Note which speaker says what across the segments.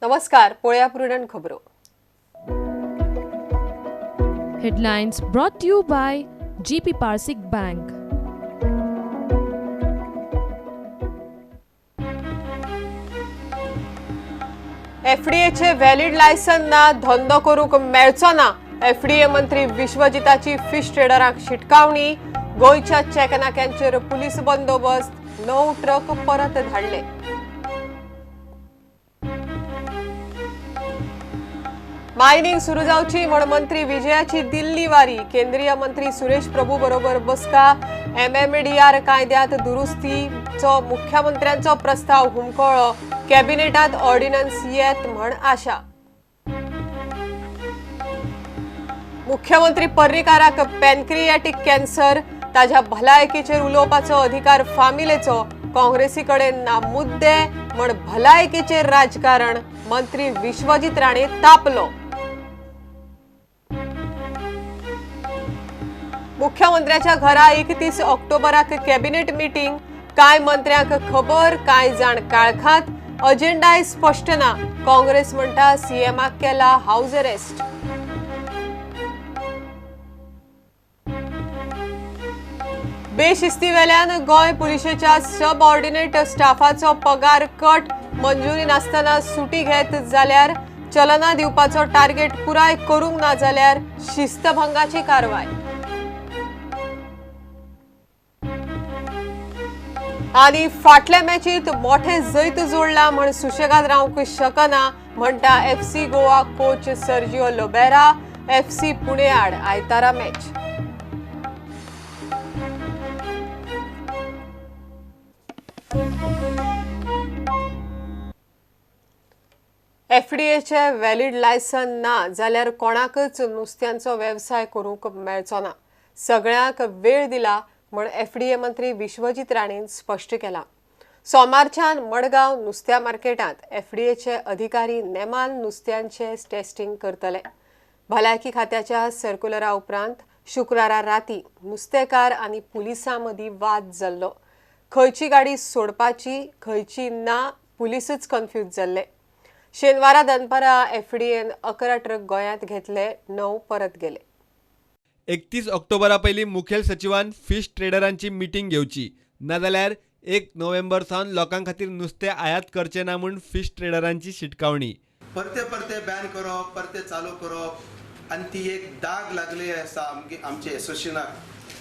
Speaker 1: नमस्कार, पळोवया प्रुडंट खबरो.
Speaker 2: Headlines brought to you by GP Parsik Bank.
Speaker 1: एफडीएचे valid licence ना, धंदो करूंक मेळचो ना. एफडीए मंत्री विश्वजिताची फिश ट्रेडरांक शिटकावणी. गोंयच्या चेकनाक्यांचेर पुलीस बंदोबस्त, 9 ट्रक परत धाडले. मायनिंग सुरू जावची म्हण मंत्री विजयाची दिल्ली वारी. केंद्रीय मंत्री सुरेश प्रभू बरोबर बसका. एमएमडीआर कायद्यात दुरुस्तीचो मुख्यमंत्र्यांचो प्रस्ताव हुमकळो. कॅबिनेटात ऑर्डिनन्स येत म्हण आशा. मुख्यमंत्री पर्रीकाराक पॅनक्रियाटिक कॅन्सर, ताज्या भलायकेचेर उलोवपाचो अधिकार फामिलेचो. काँग्रेसी कडेन ना मुद्दे म्हण भलायकेचेर राजकारण, मंत्री विश्वजीत राणे तापलो. मुख्यमंत्र्याच्या घरा 31 ऑक्टोबराक कॅबिनेट मिटिंग. कांय मंत्र्यांक खबर, कांय जाण काळखात. अजेंडाय स्पश्ट ना. काँग्रेस म्हणटा सीएमाक केला हाऊस अरेस्ट. बेशिस्ती वेल्यान गोंय पुलिशेच्या सब ऑर्डिनेट स्टाफाचो पगार कट. मंजुरी नासतना सुटी घेत जाल्यार चलना दिवपाचो टार्गेट पुराय करूंक ना जाल्यार शिस्तभंगाची कारवाय. आनी फाटल्या मॅचीत मोठे जैत जोडला म्हण सुशेगाद रावंक शकना म्हणटा FC Goa coach Sergio Lobera. FC Pune आड आयतारा मॅच. एफडीएचे व्हॅलिड लायसन ना जाल्यार कोणाकच नुस्त्यांचो वेवसाय करूंक मेळचो ना. सगळ्यांक वेळ दिला म्हण एफडीए मंत्री विश्वजीत राणेन स्पश्ट केला. सोमारच्यान मडगांव नुस्त्या मार्केटांत एफडीएचे अधिकारी नेमान नुस्त्यांचे टेस्टिंग करतले. भलायकी खात्याच्या सर्क्युलरा उपरांत शुक्रारा राती नुस्तेकार आनी पुलिसां मदीं वाद जाल्लो. खंयची गाडी सोडपाची खंयची ना पुलिसूच कन्फ्यूज जाल्ले. शेनवारा दनपारा एफडीएन 11 ट्रक गोंयांत घेतले, 9 परत गेले.
Speaker 3: 31 ऑक्टोबरा पयलीं मुखेल सचिवान फिश ट्रेडरांची मिटींग घेवची, नाजाल्यार 1 नोव्हेंबर सावन लोकां खातीर नुस्तें आयात करचें ना म्हूण फिश ट्रेडरांची शिटकावणी.
Speaker 4: परते परते बॅन करप, परते चालू करप आनी ती एक दाग लागली आसा आमचे एसोसिएशनाक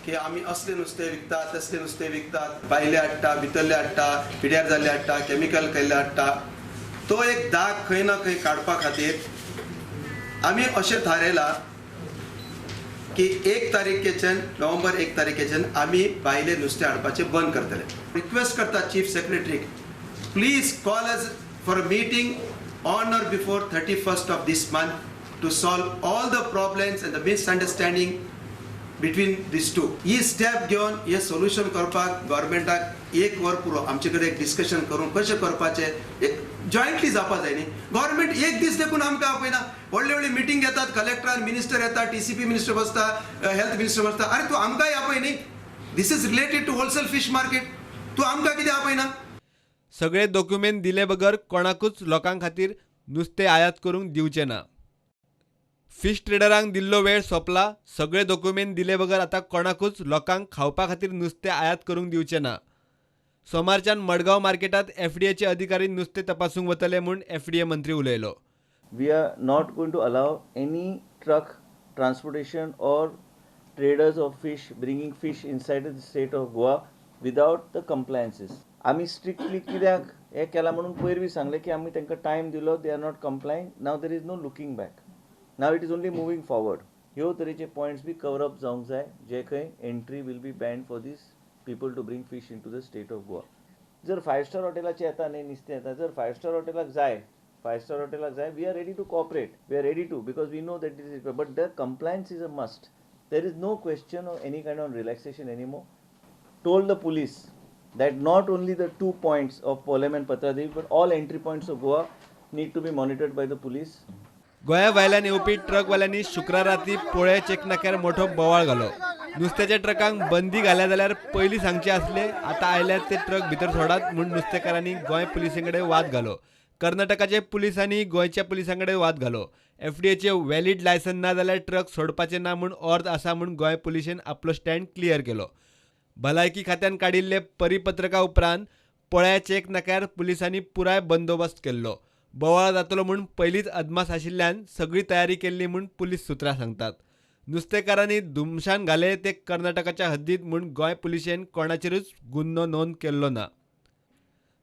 Speaker 4: की आमी असले नुस्तें विकतात, तसलें नुस्तें विकतात, भायले हाडटा, भितरले हाडटा, पिड्यार जाल्ले हाडटा, केमिकल केल्ले हाडटा. तो एक दाग खंय ना खंय काडपा खातीर आमी अशें थारायलां की 1 तारखेच्यान, नोव्हेंबर 1 तारखेच्यान आमी भायले नुस्तें हाडपाचें बंद करतले. रिक्वेस्ट करता chief सेक्रेटरीक, please call us for a meeting on or before 31st of this month to solve all the problems and the misunderstanding between this two. He step घेवन हें सोल्युशन करपाक गव्हर्मेंटाक 1 वर पुरो. आमचे कडेन एक डिस्कशन करून कशें करपाचें एक जॉयंटली जावपा जाय न्ही. गव्हर्मेंट एक दीस देखून आमकां आपयना. व्हडले व्हडले मिटींग घेतात, कलेक्टर मिनिस्टर येता, टीसीपी मिनिस्टर बसता, हेल्थ मिनिस्टर बसता. अरे तूं आमकांय आपय न्ही. This is related to wholesale fish market. तूं आमकां कितें आपयना?
Speaker 3: सगळे डॉक्युमेंट दिले बगर कोणाकूच लोकां खातीर नुस्तें आयात करूंक दिवचें ना. फिश ट्रेडरांक दिल्लो वेळ सोंपला. सगळे डॉक्युमेंट दिले बगर आतां कोणाकूच लोकांक खावपा खातीर नुस्तें आयात करूंक दिवचें ना. सोमारच्यान मडगांव मार्केटांत एफडीएचे अधिकारी नुस्तें तपासूंक वतले म्हूण एफडीए मंत्री उलयलो.
Speaker 5: We are not going to allow any truck transportation or traders of fish bringing fish inside the state of Goa without the compliances. आमी स्ट्रिक्टली कित्याक हें केलां म्हणून पयर बी सांगलें की आमी तांकां टायम दिलो, they are not complying. Now there is no looking back, now it is only moving forward. ह्यो तरेचे पॉयंट्स बी कवर अप जावंक जाय जे खंय entry will be banned for these people to bring fish into the state of Goa. जर 5 star हॉटेलाचे येता न्ही नुस्तें येता, जर 5 स्टार हॉटेलाक जाय, 5 स्टार हॉटेलाक जाय, we are ready to cooperate, we are ready to, because we know that is, but the compliance is a must. There is no question of any kind of relaxation anymore. Told the police that not only the 2 points of Polem and Patradevi but all entry points of Goa need to be monitored by the police.
Speaker 3: गोंया भायल्यान येवपी ट्रकवाल्यांनी शुक्रार राती पोळे चेकनाक्यार मोठो बोवाळ घालो. नुस्त्याच्या ट्रकांक बंदी घाल्या जाल्यार पयलीं सांगचें आसलें, आतां आयल्यार ते ट्रक भितर सोडात म्हूण नुस्तेकारांनी गोंय पुलिसां कडेन वाद घालो. कर्नाटकाचे पुलिसांनी गोंयच्या पुलिसां कडेन वाद घालो. एफडीएचे व्हॅलिड लायसन ना जाल्यार ट्रक सोडपाचे ना म्हूण ऑर्द आसा म्हूण गोंय पुलिशेन आपलो स्टँड क्लियर केलो. भलायकी खात्यान काडिल्ले परिपत्रका उपरांत पळ्या चेक नाक्यार पुलिसांनी पुराय बंदोबस्त केल्लो. बोवाळ जातलो म्हूण पयलींच अदमास आशिल्ल्यान सगळी तयारी केल्ली म्हूण पुलीस सुत्रां सांगतात. नुस्तेकारांनी धुमशान घाले ते कर्नाटकाच्या हद्दीत म्हूण गोंय पुलिशेन कोणाचेरूच गुन्हो नोंद केल्लो ना.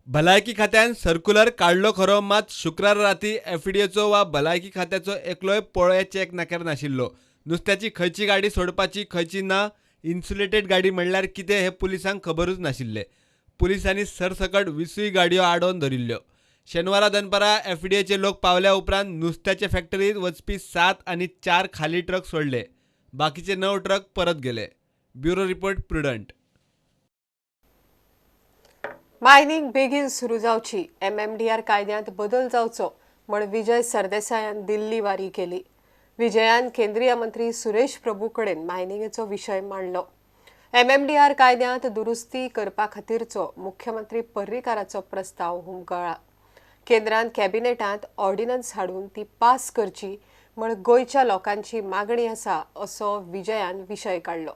Speaker 3: भलायकी खात्यान सर्कुलर काडलो खरो, मात शुक्रार राती एफडीएचो वा भलायकी खात्याचो एकलोय पळोवया चेक नाक्यार नाशिल्लो. नुस्त्याची खंयची गाडी सोडपाची खंयची ना, इन्सुलेटेड गाडी म्हणल्यार कितें हें पुलिसांक खबरूच नाशिल्लें. पुलिसांनी सरसकट 20 गाडयो आडोवन धरिल्ल्यो. शेनवारा दनपारा एफडीएचे लोक पावल्या उपरांत नुस्त्याचे फॅक्टरीत वचपी 7 आनी 4 खाली ट्रक सोडले. बाकीचे 9 ट्रक परत गेले. Bureau report, Prudent.
Speaker 1: Mining बेगीन सुरू जावची, एमएमडीआर कायद्यांत बदल जावचो म्हण विजय सरदेसायान दिल्ली वारी केली. विजयान केंद्रीय मंत्री सुरेश प्रभू कडेन मायनिंगेचो विशय मांडलो. एमएमडीआर कायद्यांत दुरुस्ती करपा खातीरचो मुख्यमंत्री पर्रीकाराचो प्रस्ताव हुमकळ्ळा. केंद्रान कॅबिनेटांत ऑर्डिनन्स हाडून ती पास करची म्हण गोंयच्या लोकांची मागणी आसा असो विजयान विशय काडलो.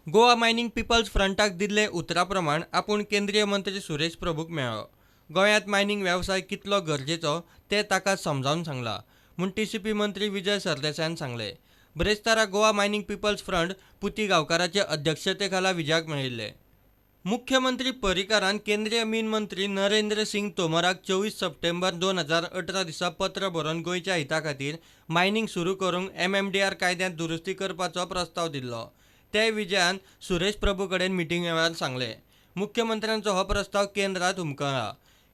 Speaker 6: गोवा मायनिंग पिपल्स फ्रंटाक दिल्ले उतरा प्रमाण आपूण केंद्रीय मंत्री सुरेश प्रभूक मेळ्ळो. गोंयांत मायनिंग वेवसाय कितलो गरजेचो तें ताका समजावन सांगलां म्हूण टीसीपी मंत्री विजय सरदेसायान सांगलें. ब्रेस्तारा गोवा मायनिंग पिपल्स फ्रंट पुती गांवकाराचे अध्यक्षते खाला विजयाक मेळिल्ले. मुख्यमंत्री पर्रीकारान केंद्रीय मीन मंत्री नरेंद्र सिंग तोमराक 24 सप्टेंबर 2018 दिसा पत्र बरोवन गोंयच्या हिता खातीर मायनिंग सुरू करूंक एमएमडीआर कायद्यांत दुरुस्ती करपाचो प्रस्ताव दिल्लो. ते विजयान सुरेश प्रभू कडेन मिटिंगे वेळार सांगलें. मुख्यमंत्र्यांचो हो प्रस्ताव केंद्रांत हुमकळ्ळा.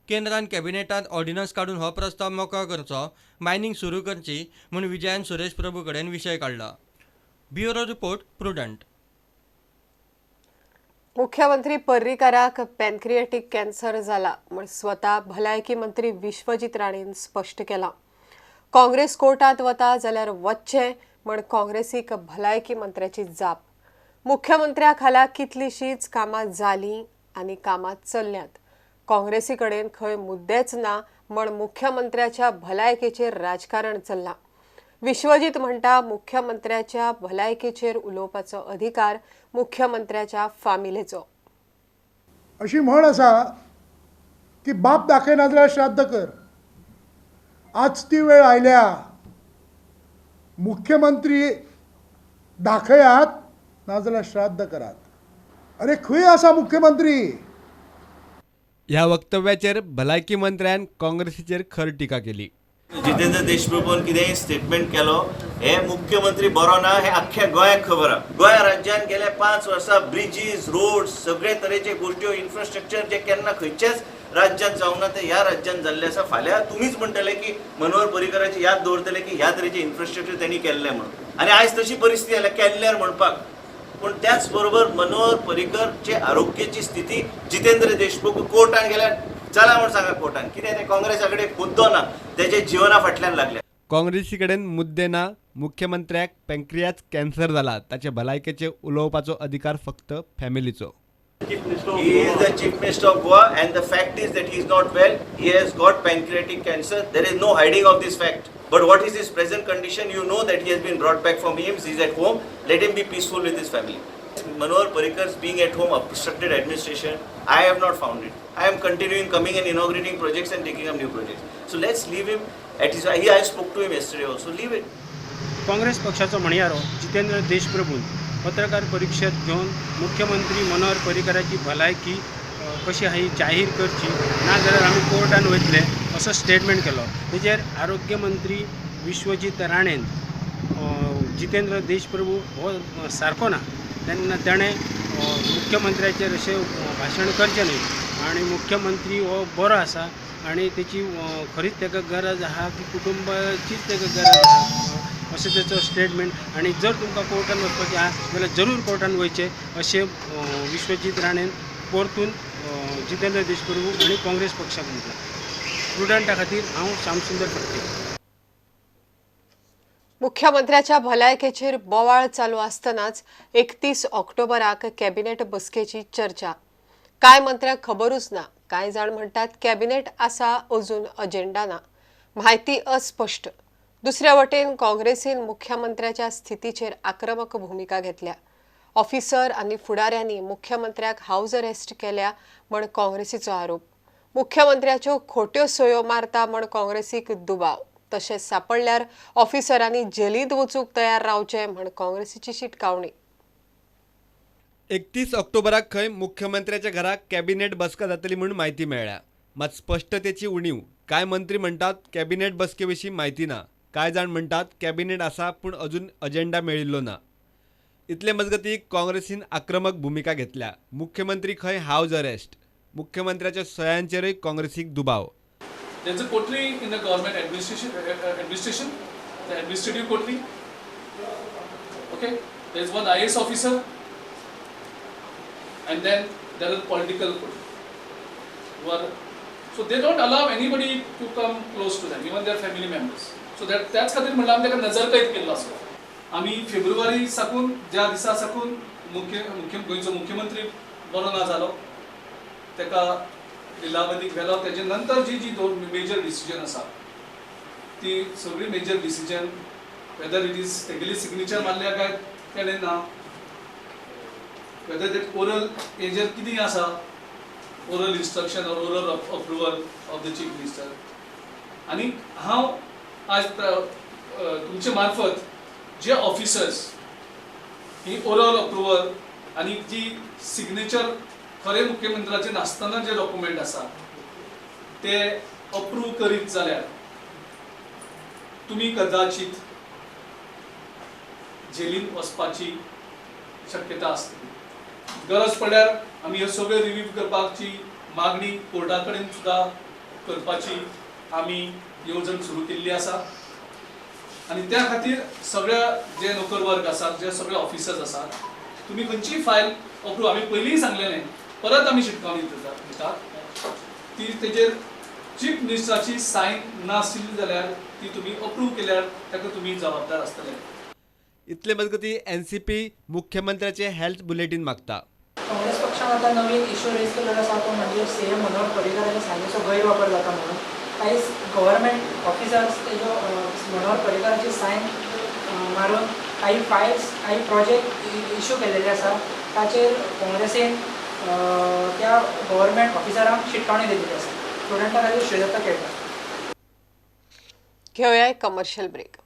Speaker 6: केंद्रान कॅबिनेटांत ऑर्डिनन्स काडून हो प्रस्ताव मोकळो करचो, मायनिंग सुरू करची म्हूण विजयान सुरेश प्रभू कडेन विशय काडला. Bureau report, Prudent.
Speaker 1: मुख्यमंत्री पर्रीकाराक पॅनक्रिएटिक कॅन्सर जाला म्हूण स्वता भलायकी मंत्री विश्वजीत राणेन स्पश्ट केलां. काँग्रेस कोर्टांत वता जाल्यार वच्चें म्हूण काँग्रेसीक भलायकी मंत्र्याची जाप. मुख्यमंत्र्या खाला कितलीशींच कामां जालीं आनी कामां चल्ल्यांत. काँग्रेसी कडेन खंय मुद्देच ना म्हण मुख्यमंत्र्याच्या भलायकेचेर राजकारण चल्लां. विश्वजीत म्हणटा मुख्यमंत्र्याच्या भलायकेचेर उलोवपाचो अधिकार मुख्यमंत्र्याच्या फामिलेचो.
Speaker 7: अशी म्हण आसा की बाप दाखयना जाल्यार श्राद्ध कर. आज ती वेळ आयल्या. मुख्यमंत्री दाखयात नाजाल्यार श्राद्ध करात. अरे खंय आसा मुख्यमंत्री?
Speaker 3: ह्या वक्तव्याचेर भलायकी मंत्र्यान काँग्रेसीचेर खर टिका केली.
Speaker 5: जितेंद्र देशप्रभून कितेंय स्टेटमेंट केलो हे मुख्यमंत्री बरो ना हे अख्ख्या गोंयाक खबर आसा. गोंय राज्यान गेल्या 5 वर्सां ब्रिजीस, रोड, सगळे तरेचे गोश्ट्यो, इन्फ्रास्ट्रक्चर जे केन्ना खंयच्याच राज्यात जावंक ना ते ह्या राज्यान जाल्लें आसा. फाल्यां तुमीच म्हणटले की मनोहर पर्रीकराची याद दवरतले की ह्या तरेचें इन्फ्रास्ट्रक्चर तेणी केल्लें म्हणून. आनी आयज तशी परिस्थिती जाल्या केल्ल्यार म्हणपाक. पूण त्याच बरोबर मनोहर पर्रीकरचे आरोग्याची स्थिती जितेंद्र देशमुख कोर्टान गेल्यार चला म्हूण सांगा कोर्टान कितें तें काँग्रेसा कडेन मुद्दो ना, तेजे जिवना फाटल्यान लागले.
Speaker 3: काँग्रेसी कडेन मुद्दे ना, मुख्यमंत्र्याक पँक्रियाज कॅन्सर जाला, ताचे भलायकेचे उलोवपाचो अधिकार फक्त फॅमिलीचो.
Speaker 5: He is the Chief Minister of Goa and the fact is that he is not well. He has got pancreatic cancer. There is no hiding of this fact. But what is his present condition? You know that he has been brought back from AIIMS. He is at home. Let him be peaceful with his family. Manohar Parrikar's being at home obstructed administration. I have not found it. I am continuing coming and inaugurating projects and taking up new projects. So let's leave him at his. I spoke to him yesterday also. Leave it.
Speaker 8: Congress पक्षाचो म्हणयारो जितेंद्र देशप्रभून पत्रकार परिषद घेवन मुख्यमंत्री मनोहर पर्रीकराची भलायकी कशी आहा ही जाहीर करची, ना जाल्यार आमी कोर्टान वयतले असो स्टेटमेंट केलो. तेजेर आरोग्य मंत्री विश्वजीत राणेन जितेंद्र देशप्रभू हो सारको ना तेन्ना ताणें मुख्यमंत्र्याचेर अशें भाशण करचें न्हय आनी मुख्यमंत्री हो बरो आसा आनी तेची खरीच ताका गरज आहा की कुटुंबाचीच ताका गरज आहा अशें तेचो स्टेटमेंट. आनी जर तुमकां कोर्टान वचपाचें आहा जाल्यार जरूर कोर्टान वयचें अशें विश्वजीत राणेन परतून जितेंद्र देशप्रभू आनी काँग्रेस पक्षाक म्हटलां. प्रुडंटा खातीर हांव श्यामसुंदर फडके.
Speaker 1: मुख्यमंत्र्याच्या भलायकेचेर बोवाळ चालू आसतनाच 31 ऑक्टोबराक कॅबिनेट बसकेची चर्चा. कांय मंत्र्यांक खबरूच ना कांय जाण म्हणटात कॅबिनेट आसा, अजून अजेंडा ना, म्हायती अस्पश्ट. दुसऱ्या वटेन काँग्रेसीन मुख्यमंत्र्याच्या स्थितीचेर आक्रमक भुमिका घेतल्या. ऑफिसर आनी फुडाऱ्यांनी मुख्यमंत्र्याक हावज अरेस्ट केल्या म्हण काँग्रेसीचो आरोप. मुख्यमंत्र्याच्यो खोट्यो सयो मारता म्हण काँग्रेसीक दुबाव. तशेंच सापडल्यार ऑफिसरांनी जेलींत वचूंक तयार रावचें म्हण काँग्रेसीची शिटकावणी.
Speaker 3: 31 ऑक्टोबराक खंय मुख्यमंत्र्याच्या घराक कॅबिनेट बसका जातली म्हूण म्हायती मेळ्ळ्या, मात स्पश्टतेची उणीव. कांय मंत्री म्हणटात कॅबिनेट बसके विशीं म्हायती ना, कांय जाण म्हणटात कॅबिनेट आसा पूण अजून अजेंडा मेळिल्लो ना. इतले मजगती काँग्रेसीन आक्रमक भुमिका घेतल्या. मुख्यमंत्री खंय हावज अरेस्ट, मुख्यमंत्र्याच्या सयांचेरूय काँग्रेसीक दुबाव.
Speaker 9: There is a coterie in the government administration, the administrative coterie. Okay, there is one IAS officer, and then there are political coterie. Who are, so they don't allow anybody to come close to them, even their family members. So that त्याच खातीर म्हणल्यार आमी ताका नजरकैद केल्लो आसलो. आमी फेब्रुवारी साकून ज्या दिसा साकून मुख्य मुख्य गोंयचो मुख्यमंत्री बरो ना जालो, ताका लिलावतीक व्हेलो, तेजे नंतर जी जी दोन मेजर डिसिजन आसा ती सगळी major decision whether it is तेगेली सिग्नेचर मारल्या काय तेणें ना, वेदर that oral हेजेर कितें आसा, oral instruction or oral approval of the chief minister. आनी हांव आज तुमचे मार्फत जे ऑफिसर्स ही ओरल अप्रुवल आनी जी सिग्नेचर खरें मुख्यमंत्र्याचे नासतना जे डॉक्युमेंट आसा ते अप्रूव करीत जाल्यार तुमी कदाचित जेलीन वचपाची शक्यता आसतली. गरज पडल्यार आमी ह्यो सगळ्यो रिव्यू करपाची मागणी कोर्टा कडेन सुद्दां करपाची आमी येवजण सुरू केल्ली आसा. आनी त्या खातीर सगळ्या जे नोकर वर्ग आसात, जे सगळे ऑफिसर्स आसात, तुमी खंयचीय फायल अप्रूव, आमी पयलींय सांगलेलें, परत आमी शिटकावणी दितात ती तेजेर चीफ मिनिस्टराची सायन नाशिल्ली जाल्यार ती तुमी अप्रूव केल्यार ताका तुमी जबाबदार आसतले.
Speaker 3: इतले मजगती एनसीपी मुख्यमंत्र्याचे हेल्थ बुलेटीन मागता.
Speaker 10: काँग्रेस पक्षान आतां नवीन इश्यू रेज केल्लो आसा तो म्हणजे सीएम मनोहर पर्रीकराच्या सायनीचो गैरवापर जाता म्हणून काही गव्हर्मेंट ऑफिसर्स तेजो मनोहर पर्रीकराची सायन मारून काही फायल्स, काही प्रोजेक्ट इश्यू केलेले आसा, ताचेर काँग्रेसीन त्या गव्हर्मेंट ऑफिसरांक शिटकावणी दिल्ली आसा. स्टुडंटा खातीर श्रीदत्त केळकर.
Speaker 1: घेवया एक कमर्शियल ब्रेक.